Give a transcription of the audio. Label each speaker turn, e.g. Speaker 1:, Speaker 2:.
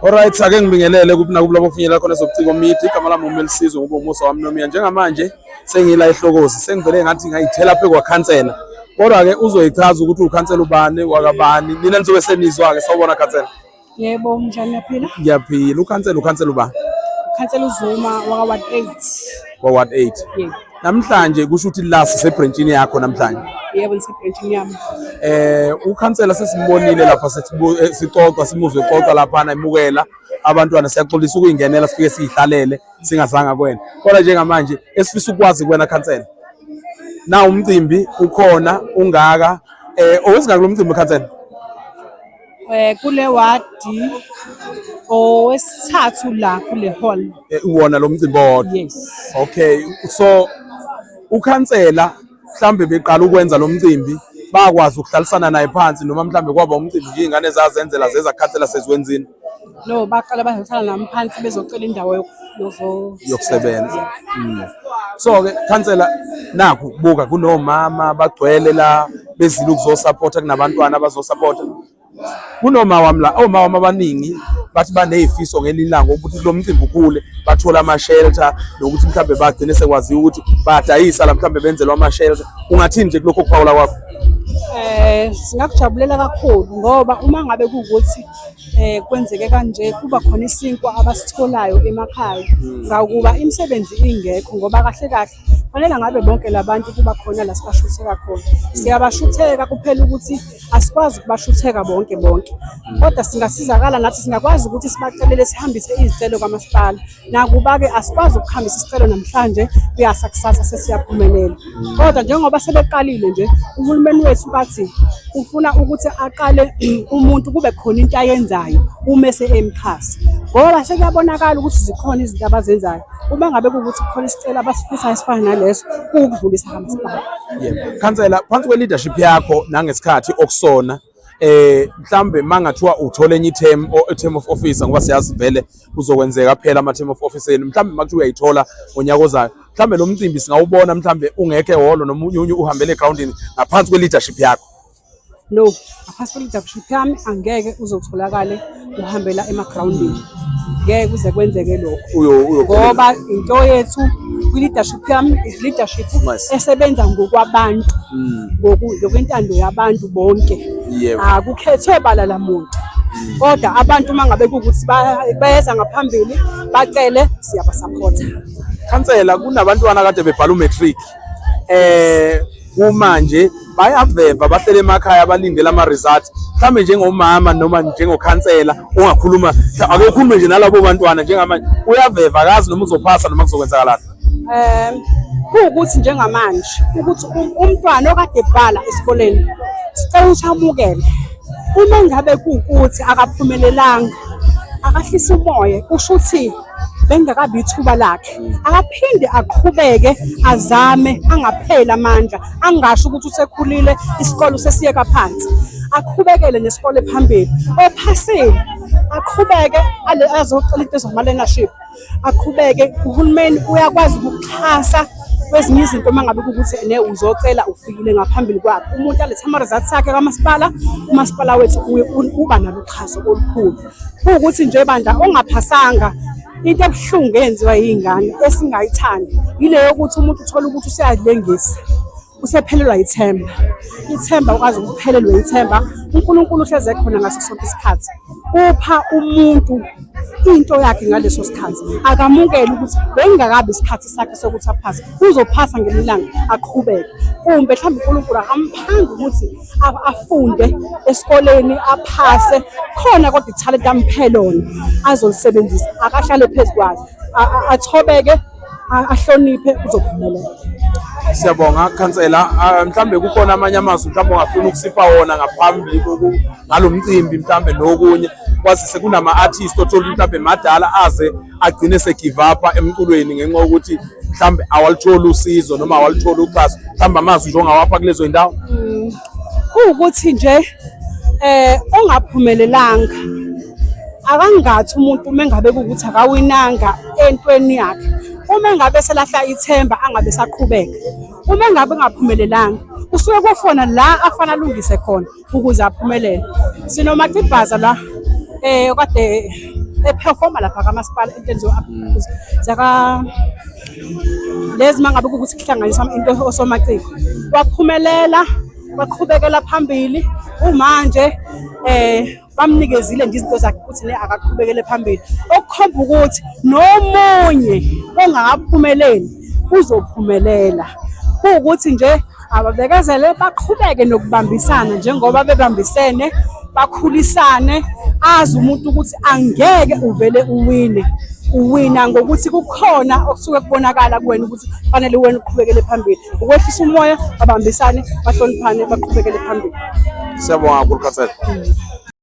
Speaker 1: Alright, ake ngibingelele kuphi nakuphi lapho kufinyelela khona ezobuciko media. Igama lami uMelisizwe ngoba umusa wami nomiya. Njengamanje sengila eHlokozi, sengivele ngathi ngayithela phezu kwakhansela. Kodwa-ke uzoyichaza ukuthi ukhansela ubani wakabani. Nina nizobe senizwa-ke. Sawubona khansela.
Speaker 2: Yebo, njani uyaphila?
Speaker 1: Ngiyaphila. Ukhansela ubani?
Speaker 2: Ukhansela uZuma waka Ward 8.
Speaker 1: Wa Ward 8.
Speaker 2: Yebo.
Speaker 1: Namhlanje kusho ukuthi la sisebranchini yakho namhlanje.
Speaker 2: Yebo, ngisebranchini yami.
Speaker 1: Ukhansela sesimbonile lapha sixoxa simuzwe exoxa laphana emukela abantwana, siyaxolisa ukuyingenela sifike siyihlalele singazanga kuwena. Kodwa njengamanje esifisa ukwazi kuwena khansela, na umcimbi ukhona ungaka, owesingaka lo mcimbi khansela?
Speaker 2: Kule wadi owesithathu la kule hall.
Speaker 1: Wona lo mcimbi owodwa.
Speaker 2: Yes.
Speaker 1: Okay, so ukhansela mhlambe beqala ukwenza lo mcimbi bakwazi ukuhlalisana naye phansi noma mhlambe kwaba umcimbi nje iy'ngane zazenzela zeza khansela seziwenzini?
Speaker 2: No, baqala bazohlala nami phansi bezocela indawo
Speaker 1: yokusebenza. So-ke khansela, nakhu buka kunomama bagcwele la bezile ukuzosapotha, kunabantwana abazosapotha. Kunoma wami la, omama wami abaningi bathi baney'fiso ngelinye ilanga ukuthi lo mcimbi ukhule, bathole ama-shelter nokuthi mhlambe bagcine sekwaziwa ukuthi badayisa la mhlambe benzelwa ama-shelter. Ungathini nje kulokho kuphawula kwakho?
Speaker 2: Singakujabulela kakhulu ngoba uma ngabe kuwukuthi kwenzeke kanje kuba khona isinkwa abasitholayo emakhaya ngakuba imisebenzi ingekho, ngoba kahle kahle fanele ngabe bonke labantu kuba khona la sibashutheka khona. Siyabashutheka kuphela ukuthi asikwazi ukubashutheka bonke bonke, kodwa singasizakala nathi, singakwazi ukuthi sibacelele sihambise izicelo kwamasipala. Nakuba-ke asikwazi ukuhambisa isicelo namhlanje kuyasa kusasa sesiyaphumelela, kodwa njengoba sebeqalile nje uhulumeni wethu bathi ufuna ukuthi aqale umuntu kube khona into ayenzayo uma ese emxhasa, ngoba sekuyabonakala ukuthi zikhona izinto abazenzayo. Uma ngabe kuwukuthi kukhona isicelo abasifisayo esifana naleso, kuwukudlulisa kamasipala.
Speaker 1: Yebo. Khansela, phansi kwe-leadership yakho nangesikhathi okusona, mhlambe mangathiwa uthola enye i-term or term of office, ngoba siyazi vele kuzokwenzeka phela ama-term of office enu, mhlambe makuthiwa uyayithola ngonyaka ozayo, mhlambe lo mcimbi singawubona mhlambe ungekho ehholo noma unye uhambele egrawundini ngaphansi kwe-leadership yakho?
Speaker 2: No, ngaphansi kwe-leadership yami angeke uzotholakale uhambela emagrawundini, ngeke kuze kwenzeke lokho, ngoba into yethu kwi-leadership yami is leadership esebenza ngokwabantu, ngokwentando yabantu bonke. Akukhethwe bala lamuntu, kodwa abantu uma ngabe kuwukuthi bayeza ngaphambili bacele, siyabasaphotha.
Speaker 1: Khansela, kunabantwana kade bebhala umatric, kumanje bayaveva bahlele emakhaya balindele ama-results. Mhlawumbe njengomama noma njengokhansela ungakhuluma, ake ukhulume nje nalabo bantwana njengamanje uyaveva, akazi noma uzophasa noma kuzokwenzakalani.
Speaker 2: Kuwukuthi njengamanje ukuthi umntwana okade ebhala esikoleni sicela ukuthi amukele. Uma ngabe kuwukuthi akaphumelelanga, akahlise umoya, kusho ukuthi bengakabi ithuba lakhe. Akaphinde aqhubeke azame, angapheli amandla, angasho ukuthi usekhulile isikole usesiyeka phansi, aqhubekele nesikole phambili. Ophasile aqhubeke azocela into ezama-learnership, aqhubeke. Uhulumeni uyakwazi ukuxhasa kwezinye izinto uma ngabe kuwukuthi ne uzocela ufikile ngaphambili kwakhe. Umuntu alethe ama-results akhe kamasipala, umasipala wethu uba nalo uxhaso olukhulu. Kuwukuthi nje bandla ongaphasanga, into ebuhlungu eyenziwa yiy'ngane esingayithandi yile yokuthi umuntu uthole ukuthi useyalengisa, usephelelwa ithemba. Ithemba ukwazi ukuphelelwe ithemba, uNkulunkulu uhlezi ekhona ngaso sonke isikhathi, upha umuntu into yakhe ngaleso sikhathi. Akamukele ukuthi bekungakabi isikhathi sakhe sokuthi aphase, uzophasa ngelinye ilanga, aqhubeke. Kumbe mhlawumbe uNkulunkulu akamphanga ukuthi afunde esikoleni aphase khona, kodwa ithalente amphe lona azolisebenzisa. Akahlale phezu kwazo, athobeke, ahloniphe, uzophumelela.
Speaker 1: Siyabonga khansela. Mhlambe kukhona amanye amazwi mhlambe ongafuna ukusipha wona ngaphambi ngalo mcimbi, mhlambe nokunye, kwazise kunama-artist othola mhlambe madala aze agcine se-give up emculweni ngenxa yokuthi mhlambe awalitholi usizo noma awalitholi uxhaso. Mhlambe amazwi nje ongawapha kulezo y'ndawo?
Speaker 2: Kuwukuthi nje ongaphumelelanga akangathi umuntu uma engabe kuwukuthi akawinanga entweni yakhe, uma engabe selahla ithemba angabe saqhubeka. Uma engabe engaphumelelanga, kusuke kufona la afana alungise khona ukuze aphumelele. Sinomacibhaza la kade eperforma lapha kamasipala entweni zaka lezi mangabe kuwukuthi kuhlanganiswa into osomaciko, waphumelela, waqhubekela phambili. Umanje bamnikezile nje izinto zakhe ukuthi ne akaqhubekele phambili, okukhomba ukuthi nomunye ongakaphumeleli uzophumelela. Kuwukuthi nje ababekezele, baqhubeke nokubambisana njengoba bebambisene, bakhulisane. Azi umuntu ukuthi angeke uvele uwine, uwina ngokuthi kukhona okusuke kubonakala kuwena ukuthi fanele wena uqhubekele phambili. Ukwehlisa umoya, babambisane, bahloniphane, baqhubekele phambili.
Speaker 1: Siyabonga kakhulu, khansela.